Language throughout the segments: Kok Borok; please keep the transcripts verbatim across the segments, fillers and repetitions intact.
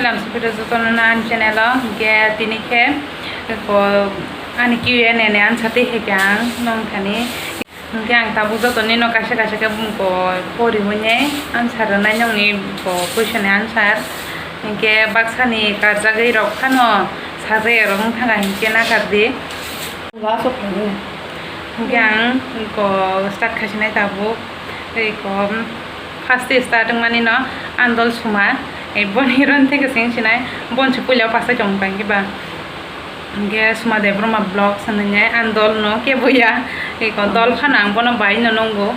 Lam sipito jotono ani channel o, hingke tini khe ko ani Q and A ni answer tei hai khe ang nong thani. Hingke ang tabuk joto nino kaisa kaisa khe ko pori hwnwi answer rwnai nongni ko question ni answer. Hingke baksani karjagwi rok phano sajagwi rok wng thangkha hingke nakar di. Hingke ang ko start khaisinai tabuk. Tei ko first start wngmani no Andol Suma. Boni ron theke sing sinai. Bon se puila pasai tong tang kiba. Hingke Suma Debbarma vlogs hinwi nai ang dol no kebo ya. Eko dol phano ang bono bai no nungo.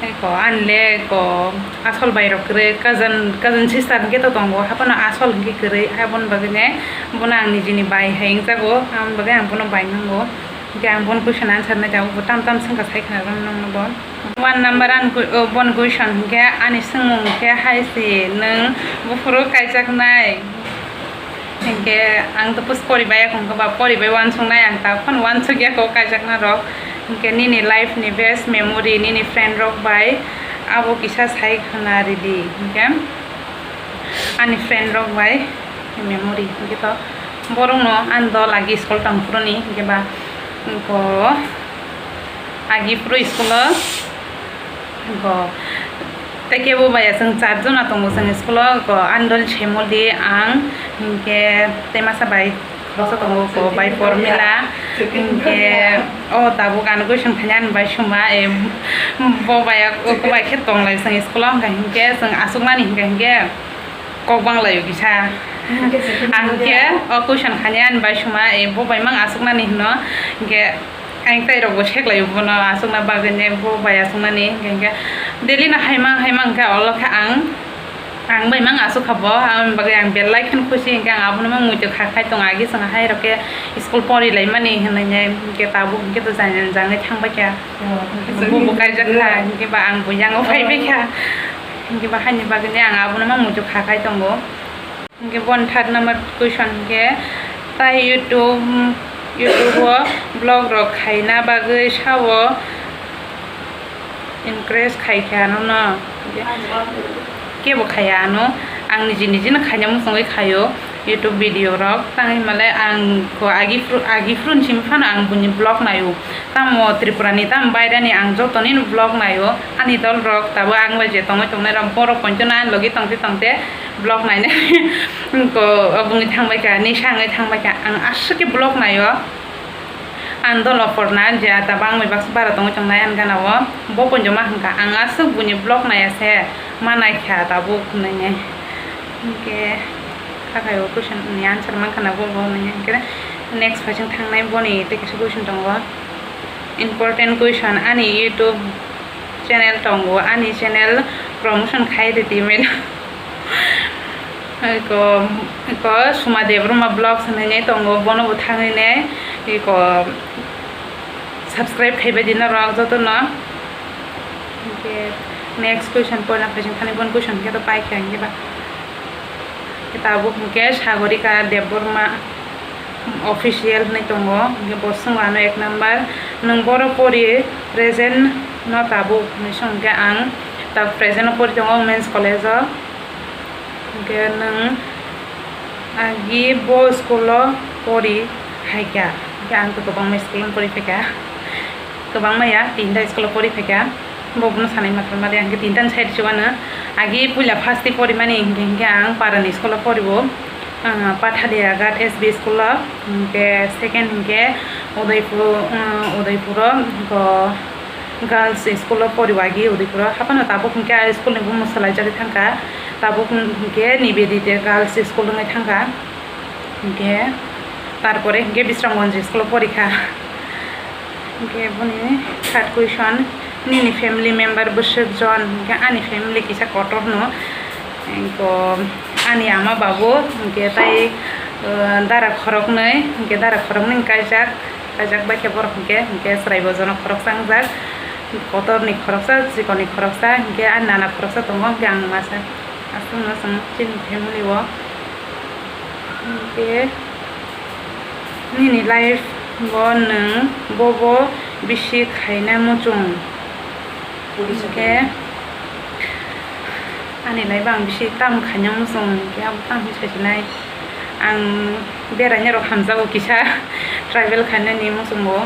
Eko ani le eko asol bai rok kwrwi, cousin, cousin sister hingke to tongo, haphano asol hingke kwrwi, aboni bagwi ne bono ang nijini bai hai wngjago, aboni bagwi ang bono bai nungo. Hingke ang bono question answer nai tabuk bo tam tam swngkha sai khna rom nung no bo. One number ani ku-, o, bono question hingke ani swngmung hingke hai se nwng buphuru kaijaknai. Hinkhe ang to pus poribai, akung khe ba poribai uansuknai, ang ta phano uansukya kok kaijakna rok. Hinkhe nini life ni best memory nini friend rok bai abo kisa sai khna ridi. Hinkhe ani friend rok bai memory hinkhe to borok no ani dol agi school tong phuru ni hinkhe ba ko agi phuru school o Go. Tei kebo bai ya, chwng char jona tongo chwng school o, go, Andol, Shemoli, ang, hinkhe tei masa bai khoroksa tongo, go, bai Pormila, hinkhe o tabuk ano question khainai ani bai Suma, e, bo bai ya, o bai khe tonglai chwng school o, hinkhe chwng aswknani hinkhe, hinkhe kok banglaio kisa. Ang khe o question khainai ani bai Suma, e, bo bai mang aswknani hino, hinkhe Ang tei rok bo seklai bono aswkna bagwi ne bo bai aswknani hinkhe, hinkhe daily no haimang haimang khe olo khe ang, ang bai mang aswk kha bo, aboni bagwi ang belai kheno khusi hinkhe ang abono mang muitu kha khai tongo. Agi chwng hai rok khe school pori lai mani hinwi ne hinkhe tabuk hinkhe to jang jangwi thang bai kha. Bo bo kaijak kha hinkhe ba ang bo yango phai bai kha hinkhe ba haini bagwi ne ang abono mang muitu kha khai tongo. Hinkhe bon third number question hinkhe tai YouTube, YouTube o vlog rok khaina bagwi sao encourage khai kha ano no? Kebo khaya ano, ang niji niji no khaina muchungwi khaio YouTube video rok. Tangwi male ang ko agi phru, agi phru ni simi phano ang buini vlog naio. Tamo Tripura ni, tamo baire ni ang jotoni no vlog naio. Ani dol rok tabuk ang bai je tongwi tongnai rok, borok poito no ani logi tongte tongte vlog nainai ko obo wngwi thangbai kha, nisa wngwi thangbai kha. Ang aswk khe vlog naio. Ang dol oporna je tabuk ang bai baksa bara tongwi tongnai ani gana o. Bo poito ma hwnkha, ang aswk buini vlog naiya se ma naikha tabuk hinwi ne. Hinkhe kha khai o question ni answer mankha na bo bo hinwi ne. Hinkhe next phaising thangnai boni tei kaisa question tongo. Important question, ani YouTube channel tongo, ani channel promotion khai ridi, madam. Eko, eko Suma Debbarma Vlogs hinwi tongo, bono bo thangwi ne eko subscribe khai bai di norok joto no. Hinkhe next question, poila question thani bon question khe to pai kha hinkhe ba. Tabuk hinkhe Sagorika Debbarma Official hinwi tongo, hinkhe bo swngo ano ek number, "Nwng boro pori present no tabuk?" hinwi swngo, hinkhe ang tabuk present o pori tongo Women's College o, hinkhe nwng agi bo school o pori hai kha, hinkhe ang to kwbangma school o pori phai kha. Kwbangma ya, tinta school o pori phaikha. Bo bono sanai ma salmadi, ang khe tinta ni side se uanw. Agi puila first tei porimani hinkhe, hinkhe ang parani school o poribo. Ah, Pathalia Ghat S B school o, hinkhe second hinkhe Udaipur, ah, Udaipur o, go girls school o poribo agi Udaipur o. Haphano tabuk hinkhe a school ni bumo swlaijagwi thangkha. Tabuk hinkhe Nivedita Girls School wngwi thangkha. Hinkhe tarpore hinkhe Bisramganj school o porikha. Hinkhe boni third question, nini family member bwswk jon? Hinkhe ani family kisa kotor no. Hinkhe ani ama babu hinkhe tai, uh, dara khoroknwi, hinkhe dara khoroknwi kaijak, kaijak bai khe borok hinkhe, hinkhe chwraibo jono khoroksa wngjak, kotorni khoroksa, chikonni khoroksa, hinkhe ani nana khoroksa tongo, hinkhe ang masa. Aswkno chwng chini family o. Hinkhe nini life o nwng bobo bisi khaina muchung? Hinkhe Ani lai bang bisi tam khaina muchung, hwnkhe abo tam hinwi sasinai. Ang beraina rok hamjago kisa, travel khainani muchungo.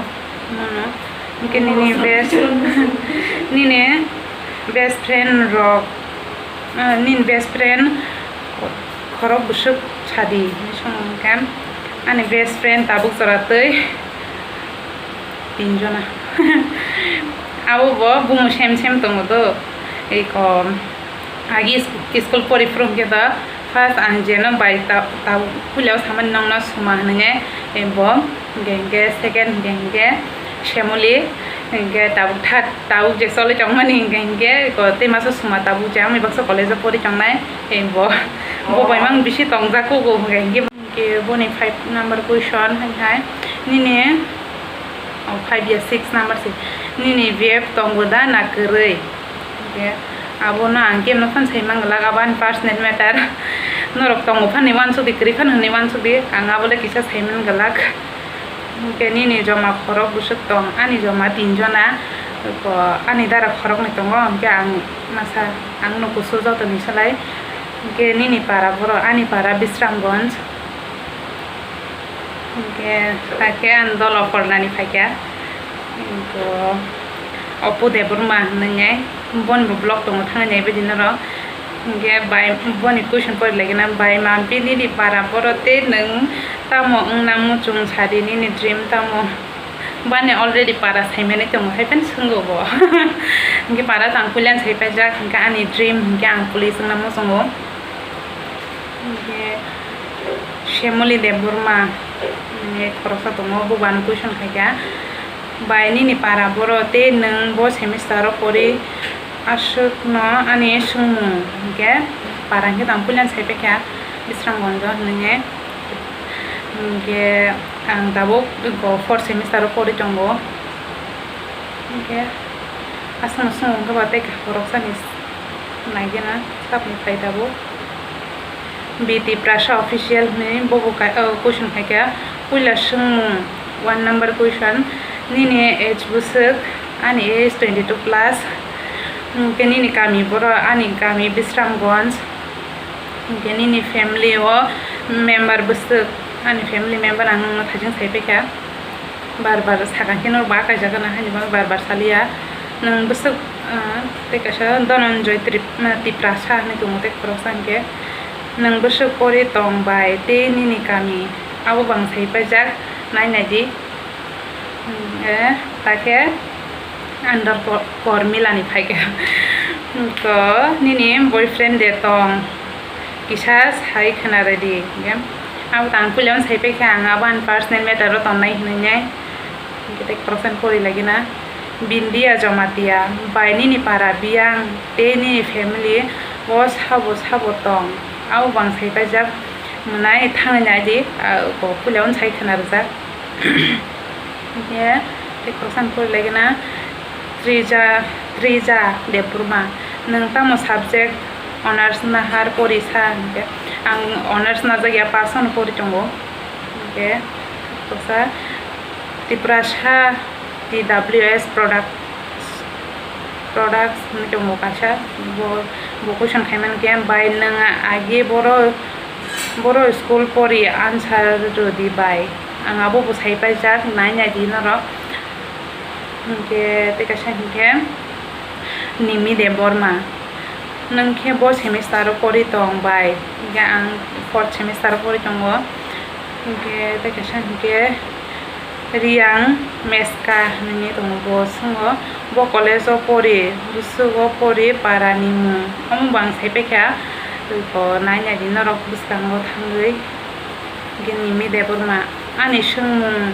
Mano. Hwnkhe nini best, nini best friend rok, ah, nini best friend khorok bwswk sadi hinwi song hwnkhe ani best friend tabuk jora twi. Tinjona. Abo bo bumo sem sem tongo do. Eko agi is-, school pori phuru hwnkhe do first ang jeno bai ta-, ta-, puila o samani nongno suma hwnwi nai, eh, bo hwnkhe, hwnkhe second hwnkhe, hwnkhe Semoli, hwnkhe tabuk third, tabuk je choli tongmani hwnkhe, hwnkhe eko tei masa suma tabuk je amoni baksa college o pori tongnai, eh, bo, bo bai mang bisi tongjak kugo hwnkhe, hwnkhe. Hwnkhe boni five number question hai hai, nini, oh, five ya six number se, nini B F tongo da na kwrwi? Hwnkhe abono ang kemno phano sai man glak, abo ani personal matter. Norok tongo phano hinwi uansuk di, kwrwi phano hinwi uansuk di, ang abo le kisa sai man glak. Hwnkhe nini joma khorok bwswk tong? Ani joma tinjona, ani dara khoroknwi tongo, hwnkhe ang masa, ang nukusu jotoni salai. Hwnkhe nini para borok? Ani para Bisramganj. Hwnkhe hakhe ang dolo Polnani phaikha. Hwnkhe Opu Debbarma hwnwi nai, boni bo vlog tongo thangwi nai bidi norok. Hwnkhe bai boni question pori lagina, "Bai, mampli nini para borok tei nwng tamo wngna muchung sadi, nini dream tamo?" Bani already para saimani tongo, hai phano swngo bo. Hwnkhe para tang puila sai paijak, hwnkhe ani dream hwnkhe ang police wngna muchungo. Hwnkhe Semoli Debbarma, hwnkhe khoroksa tongo, bo bo ano question khaikha, "Bai, nini para borok tei nwng bo semester o pori aswkno ani swngmung?" Hwnkhe para hwnkhe tang puila sai paikha Bisramganj o hwnwi. Hwnkhe ang tabuk fourth semester o pori tongo. Hwnkhe aswkno swngmung khe ba tei khoroksani naigena, saboni phaida bo. B T Prasa Official hwnwi bobo kai-, o, question khaikha. Puila swngmung, one number question, nini age bwswk? Ani age twenty two plus. Hwnkhe nini kami borok? Ani kami Bisramganj. Hwnkhe nini family o member bwswk? Ani family member ang nwngno thaising sai paikha. Bar bar sakha khe norok bo akaijak gana haini bagwi bar bar saliya. Nwng bwswk, ah, tei kaisa Dhananjoy Trip-, ah, Tiprasa hinwi tongo tei khoroksa hwnkhe, "Nwng bwswk pori tong bai tei nini kami?" Abo bo ang sai paijak, nai nai di. Hmm, eh, hakhe under Por-, Pormila ni phaikha. To nini boyfriend de tong? Kisa sai khwna rwdi, hwnkhe abo tang puila sai paikha, ang abo ani personal matter o tongnai hwnwi nai. Hwnkhe tei khoroksa pori lagina, Bindia Jamatia, bai nini para biyang tei nini family o sabo sabo tong? Abo bo ang sai paijak, mwnai thangwi nai di, ah, bo puila sai khwna rwjak. Hwnkhe tei khoroksa pori lagina, Trija, Trija Debbarma, nwng tamo subject honours nahar pori sa? Hwnkhe ang honours najak ya, pass no pori tongo. Hwnkhe khoroksa Tiprasa T W S products, products hinwi tongo kaisa, bo, bo question khaimani khe, bai nwng agi boro, boro school pori answer rwdi bai. Ang abo bo sai paijak, nai nai di norok. Hwnkhe tei kaisa hwnkhe Nimi Debbarma, nwng khe bo semester o pori tong bai? Hwnkhe ang fourth semester o pori tongo. Hwnkhe tei kaisa hwnkhe Riyang Meska hinwi tongo, bo swngo, bo college o pori, bwswk o pori, para ni mung, omo bo ang sai paikha. Nai nai di norok bwskango thangwi. Hwnkhe Nimi Debbarma, ani swngmung,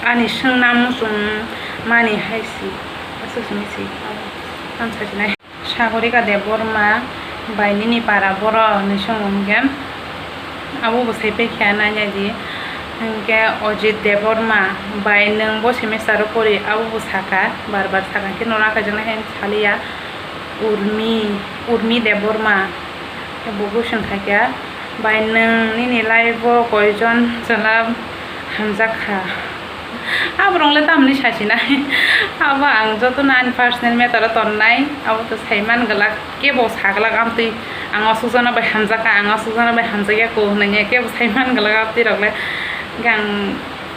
ani swngna muchung mani hai si, aswk simi si, ang sajinai. Sagorika Debbarma, bai nini para boro hinwi swngo hwnkhe, abo bo sai paikha nai nai di. Hwnkhe Ojit Debbarma, bai nwng bo semester o pori? Abo bo sakha, bar bar sakha khe norok akaijaknai hai saliya. Urmi, Urmi Debbarma, bo question khaikha, bai nwng nini life o koijon chwla hamjak kha? Aborok le tamni sasinai. Abo ang jotono ani personal matter o tonnai. Abo to saiman glak, kebo saglak amtwi ang asukjano bai hamjakha, ang asukjano bai hamjakya ko hwnwi kebo saiman glak amtwi rok le. Ang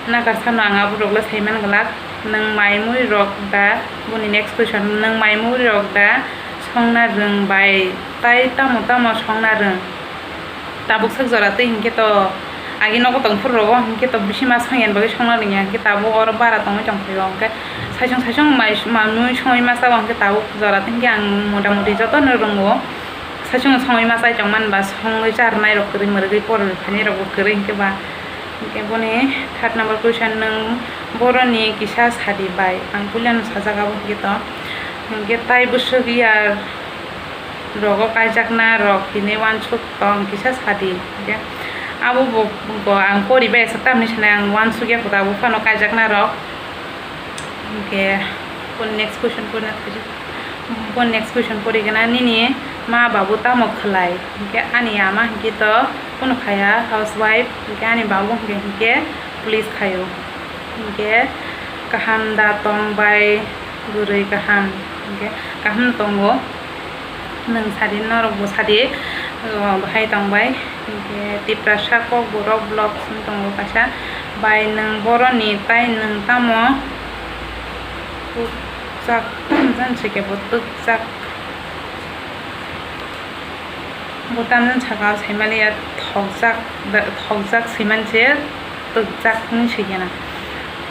nakar sano ang aborok le saiman glak. Nwng mai mui rok da, boni next question, nwng mai mui rok da songna rwng bai tai tamo tamo songna rwng? Tabuk sak jora twi hinkhe to agi nogo tong phuru rogo hinkhe to bisi ma songya bagwi songna rwngya, hinkhe tabuk oro bara tongwi tong phio, hinkhe saichung saichung mai manwi songwi ma chao, hinkhe tabuk jora twi hinkhe ang mota moti jotono rwngo. Saichung songwi ma chai tong man ba songwi charnai rok kwrwi mwrwgwi porwi phainai rok bo kwrwi hinkhe ba. Hinkhe boni third number question, nwng boroni kisa sadi bai? Ang puilano sajak abo hinkhe to, hinkhe tai bwswk ya rogo kaijakna rok hinwi uansuk tong kisa sadi. Hinkhe abo bo, bo ang poribai asa tamni sanai ang uansukya kho abo phano kaijakna rok. Hinkhe boni next question pori na thajak. Boni next question pori gana nini ma babu tamo khlai? Hinkhe ani ama hinkhe to kunu khaya, housewife, hinkhe ani babu hinkhe hinkhe police khaio. Hinkhe kaham da tong bai bwrwi kaham? Hinkhe kaham tongo. Nwng sadi, norok bo sadi, o, bahai tong bai. Hinkhe Tiprasa Kokborok vlog wng tongo kaisa. Bai nwng boroni tai nwng tamo tukjak, tamo jani se kebo tukjak. Bo tamjani saka o saimaliya thokjak, thokjak swiman se twkjak hinwi swikhe na.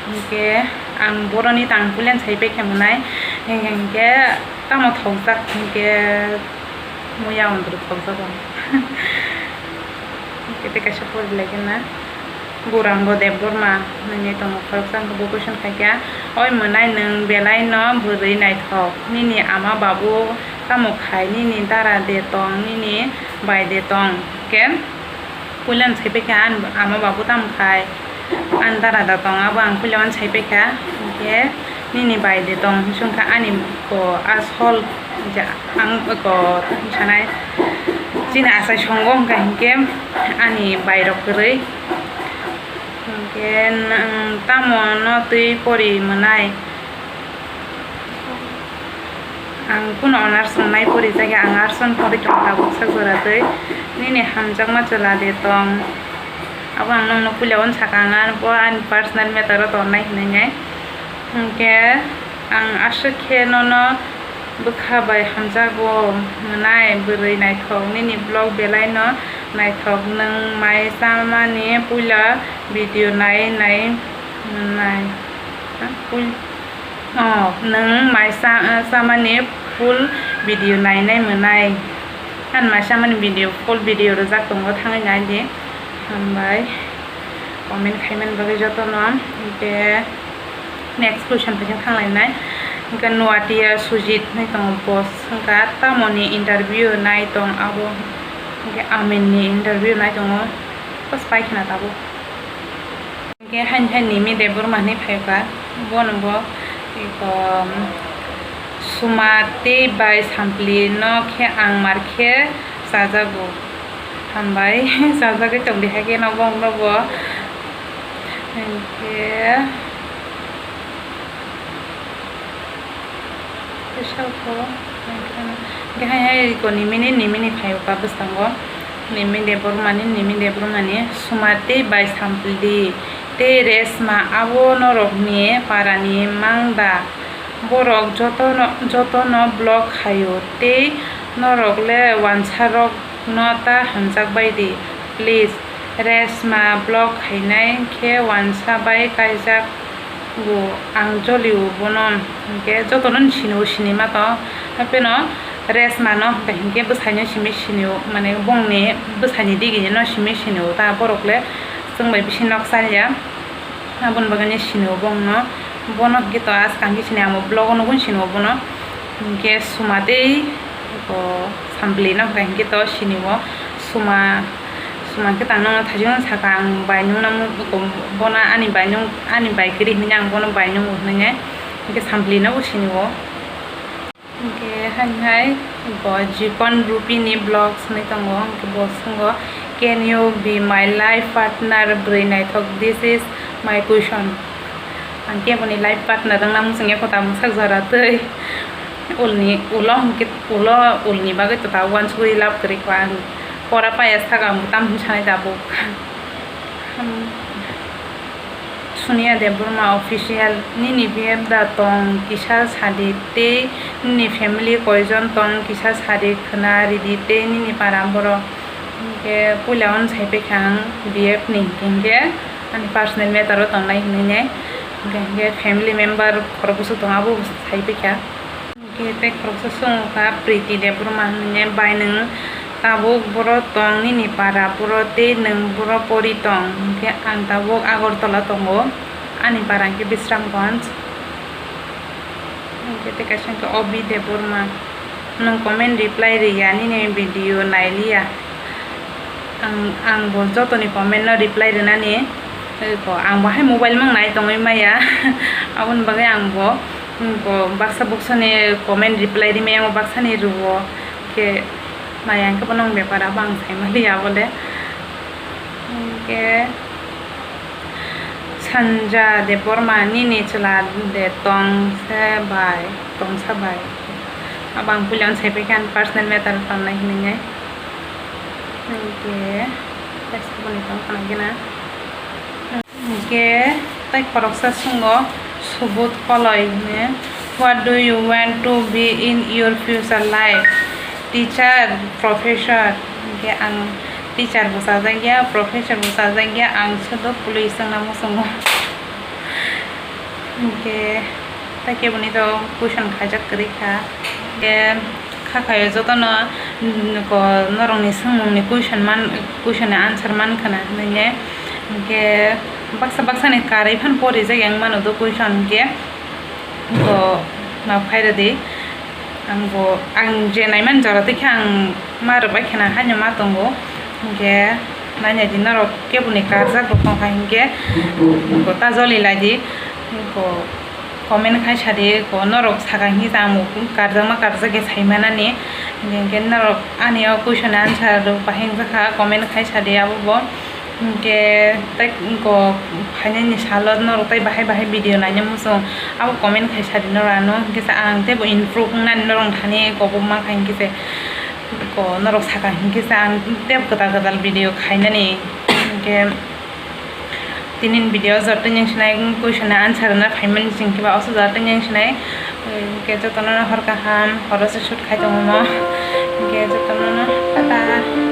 Hinkhe ang boroni tang puilano saipaikha mwnai, hinkhe tamo thokjak hinkhe muya ondro thokjago. Hinkhe tei kaisa porilaikhe na. Gourango Debbarma hinwi tongo khoroksa, hwnkhe bo question khaikha, "Oi mwnai, nwng belaino bwrwi naithok, nini ama babu tamo khai, nini dara de tong, nini bai de tong?" Hinkhe puilano saipaikha, "Ani ama babu tamo khai, ani dara da tong," abo ang puilano saipaikha. Hinkhe, "Nini bai de tong?" hwnwi swngkha, ani ko a sol je ang ko sanai chini achai songo wngkha hinkhe ani bai rok kwrwi. Hinkhe nwng tamo no twi pori mwnai? Ang kunu honors wngnai pori jakya, ang arts no pori tongo tabuk sak jora twi. Nini hamjakma chwla de tong? Abo ang nokno puila uansaka, ang ani personal matter o tongnai hinwi nai. Hinkhe ang aswk khe nono bwkha bai hamjago mwnai, bwrwi naithok, nini vlog belaino naithok, nwng mai chamani puila video nai nai mwnai. Ha, pui-, oh, nwng mai cha-, chamani full video nai nai mwnai. Ang mai chamani video, full video rwjak tongo, thangwi nai di. Hambai. Comment khaimani bagwi jotono. Hinkhe next question phaikhe thanglainai. Hinkhe Nuatia Sujit hinwi tongo, bo swngkha tamoni interview nai tong abo? Hinkhe Aminni interview nai tongo, bas pai khna tabuk. Hinkhe haini hai Nimi Debbarma hinwi phaikha, bono bo eko, Suma tei bai Sampli no khe ang mar khe chajago. Hambai, chajagwi tongdi hai khe no bongno bo. Hinkhe, hinkhe hai hai eko Nimini, Nimini phaio ka bwskango. Nimi Debbarmani, Nimi Debbarmani, Suma tei bai Sampli tei Resma abo norokni parani mang da? Borok jotono, jotono block khaio tei norok le wansarok no ta hamjak bai di, please. Resma block khainai khe wansa bai kaijak go, ang jolio bono, hinkhe jotono sini o, sini ma to, hapheno Resma no hinkhe bwsaino simi sini o, mane bongni bwsaini digini no simi sini o, ta borok le chwng bai bisi nok chalya. Aboni bagwi sini o bongno. Bono hinkhe to askang khe sini amo vlog o nugwi sini o bono. Hinkhe Suma tei bo Sampli no hinkhe to sini o. Suma, Suma khe tang nang thajin saka ang bai nung nang bono ani bai nung, ani bai kwrwi hinwi ang bono bai nung hinwi. Hinkhe Sampli no bo sini o. Hinkhe hai hai bo Jipon Rupini vlogs hinwi tongo, hinkhe bo swngo, "Can you be my life partner?" Bwrwi naithok, this is my question. Ang keboni life partner wngna muchung ya kota mwsak jora tei ulni ulo hwnkhe ulo ulni bagwi tota uansugwi love kwrwi kho ang. Pora paya saka ang tamo sanai tabuk. Sonia Debbarma Official, nini B F da tong kisa sadi tei nini family koijon tong kisa sadi khwna ridi tei nini para borok. Hwnkhe puila on sai paikha ang B F ni hwnkhe ani personal matter o tongnai hwnwi nai. Hwnkhe family member khorokbwswk tongo abo sai paikha. Hwnkhe tei khoroksa songwkha Priti Debbarma hwnwi, "Bai nwng tabuk boro tong nini para boro tei nwng boro pori tong, hwnkhe ang tabuk Agartala tongo, ani para hwnkhe Bisramganj." Hwnkhe tei kaisa hwnkhe Obi Debbarma, "Nwng comment reply rwya, nini video nailiya." Ang, ang bo jotoni comment no reply rwnani, eko, ang bo hai mobile mang nai tongwi maya, aboni bagwi ang bo, bo baksa buksani comment reply rimaya, ang bo baksani rwo, khe maya, hwnkhe bono bepar abo ang saimaliya bole. Hwnkhe Sanja Debbarma, "Nini chwla de tong se bai, tong sa bai?" Abo ang puila on sai paikha, ani personal matter tongnai hwnwi nai. Hwnkhe, Facebook ni tong khna gena. Hwnkhe, tei khoroksa sungo, Subodh Koloi hwnwi, "What do you want to be in your future life? Teacher, professor?" Hwnkhe ang teacher bo chajak ya, professor bo chajak ya, ang sudo police wngna muchungo. Hwnkhe, tei keboni to question khaijak kwrwi kha. Hwnkhe, kha khaio jotono, mm, ko norokni swngmungni question man, question ni answer man khwna hwnwi ne. Hwnkhe baksa baksa ni karwi phano porijak yang mano do question hwnkhe. Ko ma phairadi. Ang bo, ang je naimani jora tei khe ang ma rwbai khwna haino ma tongo. Hwnkhe nainai di norok keboni karjak bo tongkha hwnkhe ko ta joli lai di. Ko comment khai sadi, ko norok saka hini ta ang bo karjakma karjak khe sai manani. Hwnkhe norok ani o question answer rok bahai wngjakha, comment khai sadi abo bo. Hwnkhe tei ko phainani salo norok tei bahai bahai video naina muchung, abo comment khai sadi norok ano. Hwnkhe se ang teibo improve wngnani norok thani kobokma khai hwnkhe se ko norok saka hwnkhe se ang teibo kwtal kwtal video khainani. Hwnkhe Tini ni video o joto ni wngsinai question ni answer rwna phaimani chwng khe ba oso joto ni wngsinai. Hwnkhe jotono hor kaham, horo se shoot khai tongmo. Hwnkhe jotono tata.